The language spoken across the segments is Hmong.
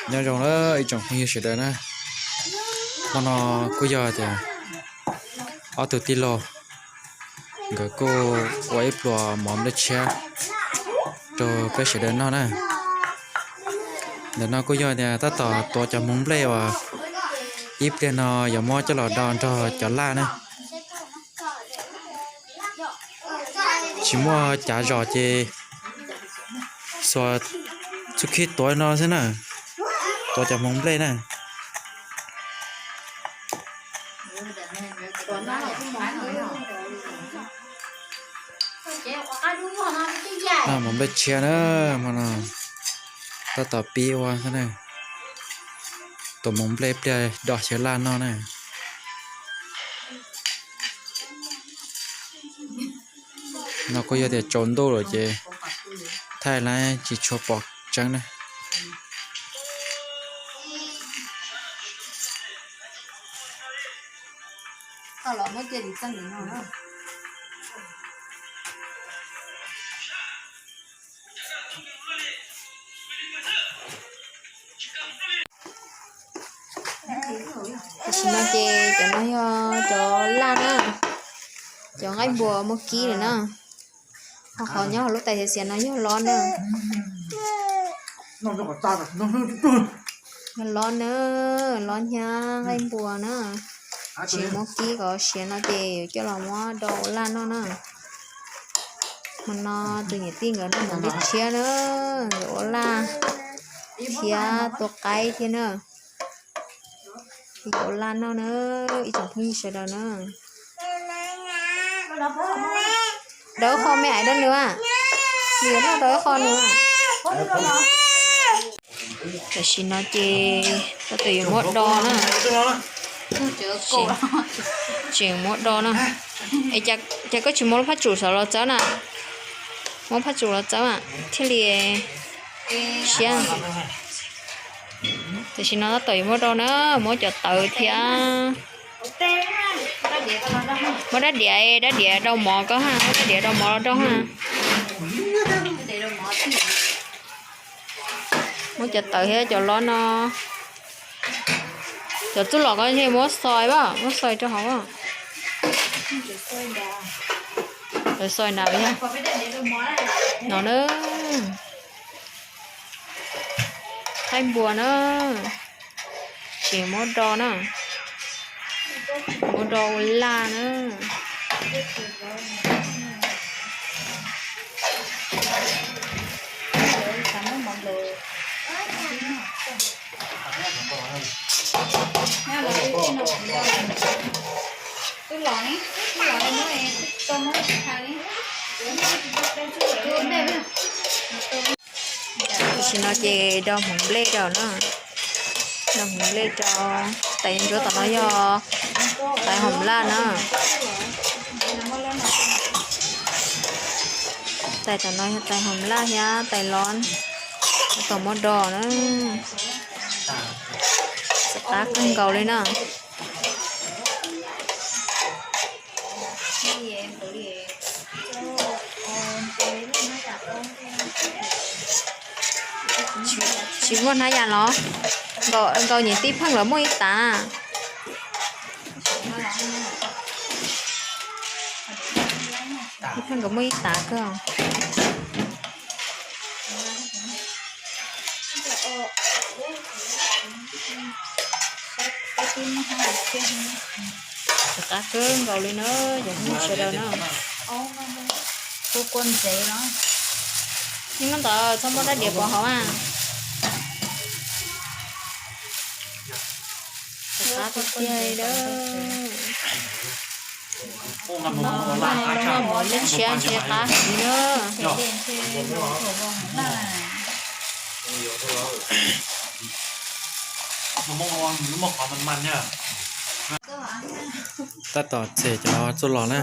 Nyob zoo na ib tsoom phooj ywg sawv daws na, hmo no kuj yog tias ob tug tij laug nkawd kuj ua ib pluas mov nplej tshiab rau peb sawv daws noj na. Ntawm no kuj yog tias tab tom tuav cov hmoov nplej uas ib pliag no yuav muab coj los do nrog cov laj na. Tsis muaj cav zos ces xuas txuj khib tuav no xwb na, tuav cov hmoov nplej na. Noj hmoov nplej tshiab na, hmo no tab tom pib ua xwb na. Tuav hmoov nplej pliag do xyaw laj noj na. No kuj yog tias tsaus ntuj lawm ces thaij lawm tsis tshua pom tseeb na. Tam sim no ces cov no yog cov laj na, cov nqaij npua muab kib lawm na. Ho qhov nyob hauv lub tais xiav xiav no yog lob na. Yog lob na, lob hnyav nqaij npua na. Tsis muab kib kom siav no ces yuav coj los muab do ua laj noj na. Hmo no tus niam tij nkawd noj hmoov nplej tshiab na, nkawd ua laj thiab tua qaib thiab na. Yuav ua laj noj na, ib tsoom phooj ywg sawv daws na. Daws qho me ais rau nws a, nws yuav noj daws qho nws a. Tam sim no ces tab tom yuav muab do na. Tseem muab do na. Es cas koj tsis muab lub phab tsum saum los txawb na? Muab phab tsum los txawb mas thiaj li siab. Tam sim no tab tom yuav muab do na, muab cov tawv thiab. Muab dab diav, dab diav dau mov koj ha, muab dab diav dau mov los do ha. Muab cov tawv thiab cov lob no. Cov txuj lom koj muab xoi, muab xoi rau hauv. Xoi nrad yog no na. Qaib npua na. Tseem muab do na. Muab do ua laj na. Tam sim no ces do hmoov nplej rau na. Do hmoov nplej rau. Tais ntsuab tom no yog tais hoom laj na. Tais tom no yog tais hoom laj thiab tais lob. Tab tom muab do na. Txawm qab kawg nkaus li na. Tsis muaj hnab yas los? Nkaus niam tij pheej lawv muaj ib tav. Tij pheej nkawd muaj ib tav kawg. Txawm qab kawg nkaus li na, cov phooj ywg sawv daws na. Yeej muab ntawd txhob muab dab diav pov hauv a. Txawm qab tiag tiag li na. Noj mov nplej tshiab ntshe qab heev na. Tab tom txhem cov txuj lom na.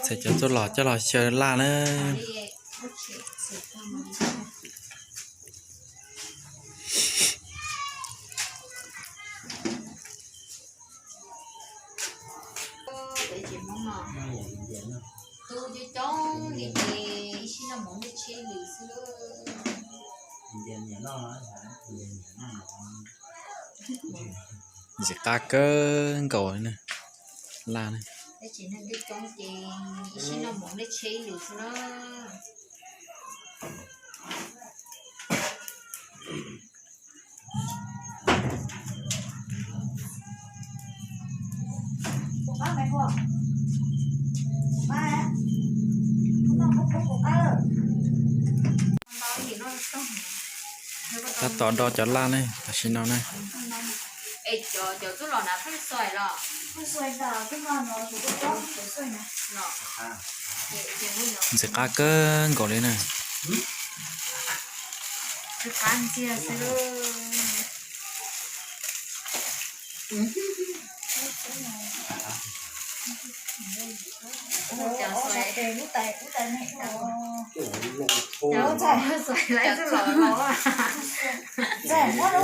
Txhem cov txuj lom coj los xyaw laj na. Ntxim qab kawg nkaus li na, laj na. Tab tom do cov laj ne, tam sim no ne. Ntxim qab kawg nkaus li na.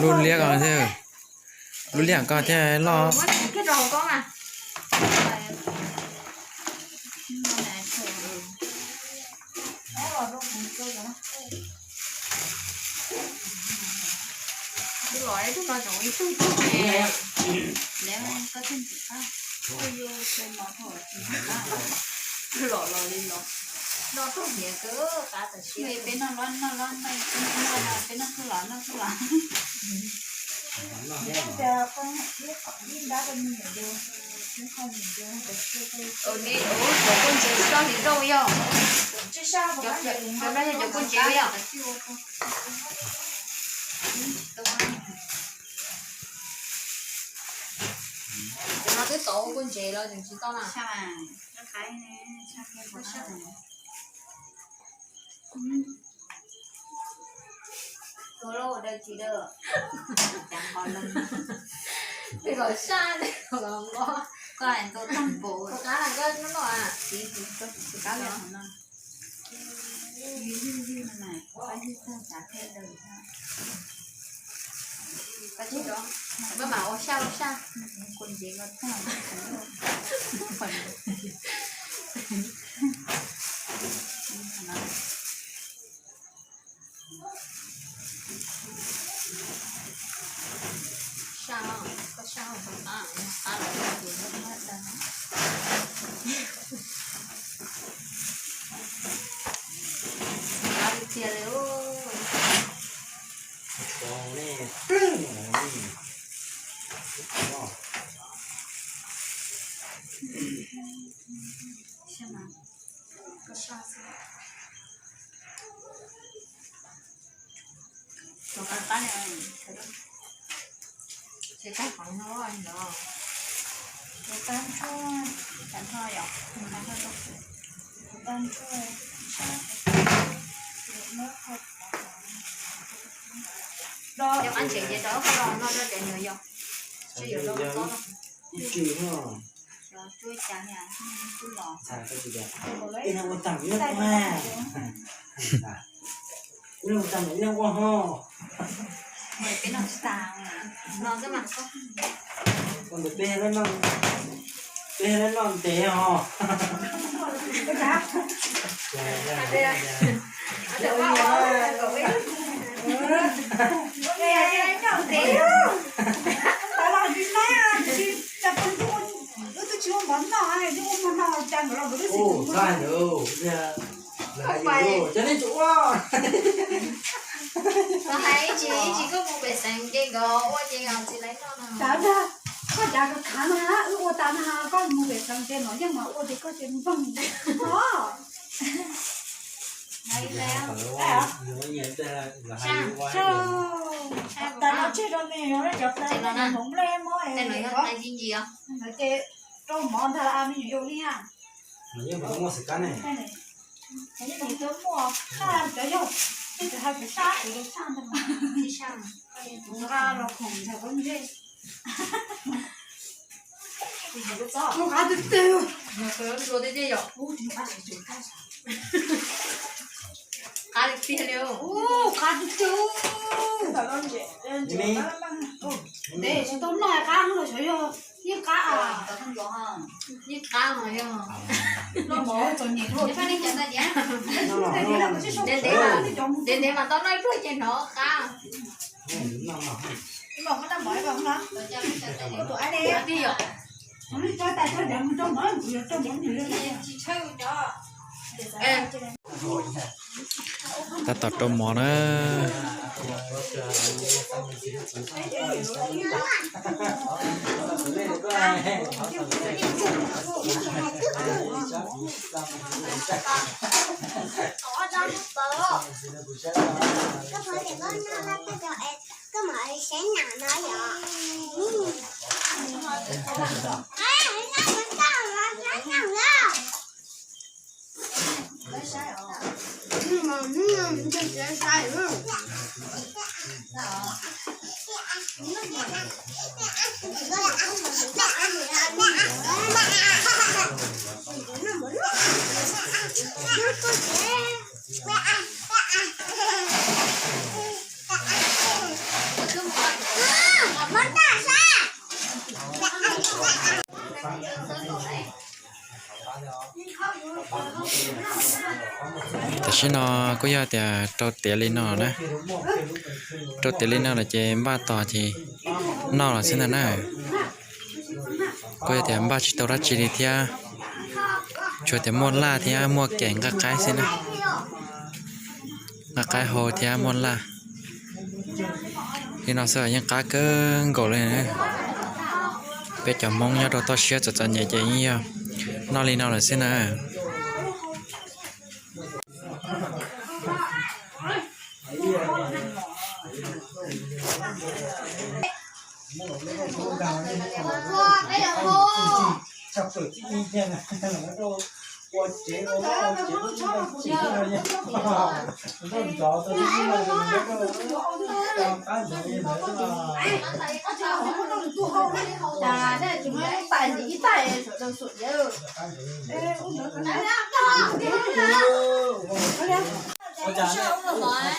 Lub liab ko thiab, lub liab ko thiaj loj. Cov kua ntses tsis tau hliv rau yog, cov no yog cov kua ntses yog. Cov no twb tau kua ntses los tseem tsis tau na. Tus lauj, ua dawb tsis dawb, cas nqos loo. Tej kom saj, tej kom nqos. Koj hais ntaus tag npaum. Koj qab hais koj lub no a. Koj qab li no. Koj tsis, koj mam ua saj ua saj. Kua ntses no tag. Saj, koj saj, koj qab, qab los tus no. Qab tiag tiag li. Cov qab ntses ces rau qhov no rau cov nyuam yog, tsis yuav rau qhov txob no. Cov cuab cas niag tub los. Ib leeg ua tag ib leeg ua, ib leeg ua tag ib leeg ua ho. Peb noj tsis tas, no xwb mas. Ua ntawm peb, peb noj ntev ho. Ua, cov nej tsum ua. Koj hais ib tsis ib tsis koj mus pem xeev ces nkawd ua ces nkawd tsis laiv noj no. Koj cav khav na, wb ua tas na, koj mus pem xeev ces no yeej mas ua ces koj ces npog no. Tas no tseg rau me no cov plaub hmoov nplej mob es nkawd ces rau mov ntag a me nyuam yaus li a. Yeej muaj xwm kab ne. Yeej muaj saj, cov yog, yeej tsis hais cov saj, cov yog saj ntag mas. Nqa los khoom ntawm koj ntsej. Tus qab twg twg. Qab li tiag li. Qab twg twg. Ntev tsis tau noj qab los xyov yog. Yeej qab, yeej qab mas yog. Ntev ntev mas tau noj ib pluag ces hnov qab. Tab tom rau mov na. Tam sim no kuj yog tias rau tiav li no na. Rau tiav li no lawm ces npaj tos ces noj los xwb ntag na. Kuj yog tias npaj tsis tau dab tsi li thiab, tsuas tias muaj laj thiab muaj kev nqaij qaib xwb na. Nqaij qaib hau thiab muaj laj. Li no xwb yeej qab kawg nkaus li. Peb cov Hmoob nyob rau toj siab txom txom nyem ces yeej yog noj li no lawm xwb na.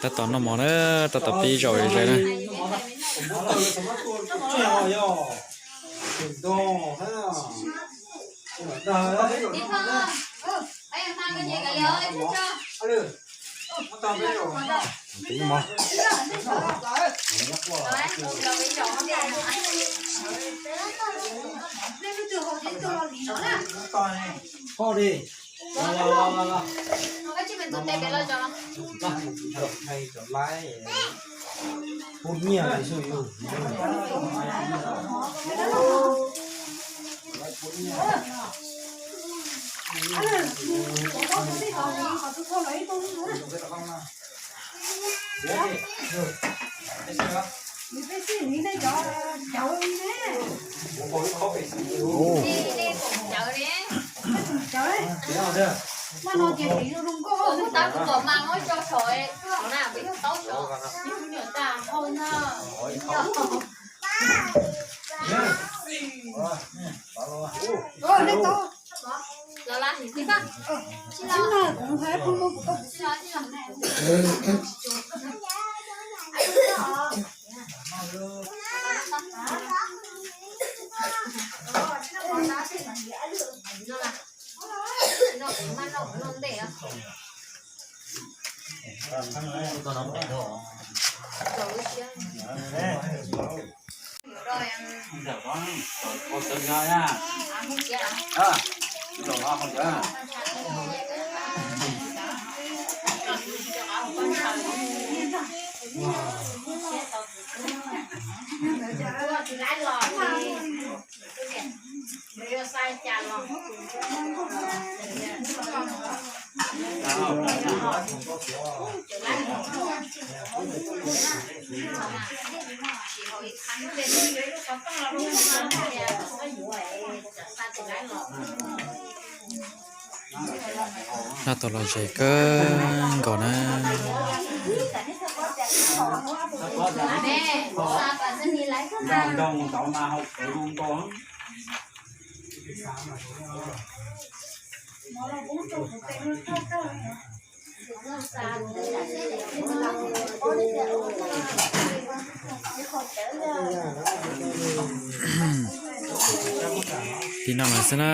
Tab tom noj mov na, tab tom pib zaum ze na. Noj tau los ze kawg nkaus na. Li no lawm xwb na,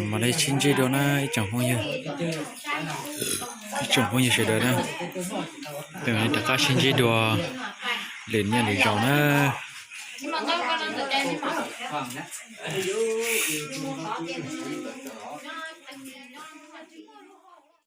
mam li sib ntsib dua na ib tsoom phooj ywg, ib tsoom phooj ywg sawv daws na. Peb mam li rov qab sib ntsib dua lwm niaj lwm zaus na.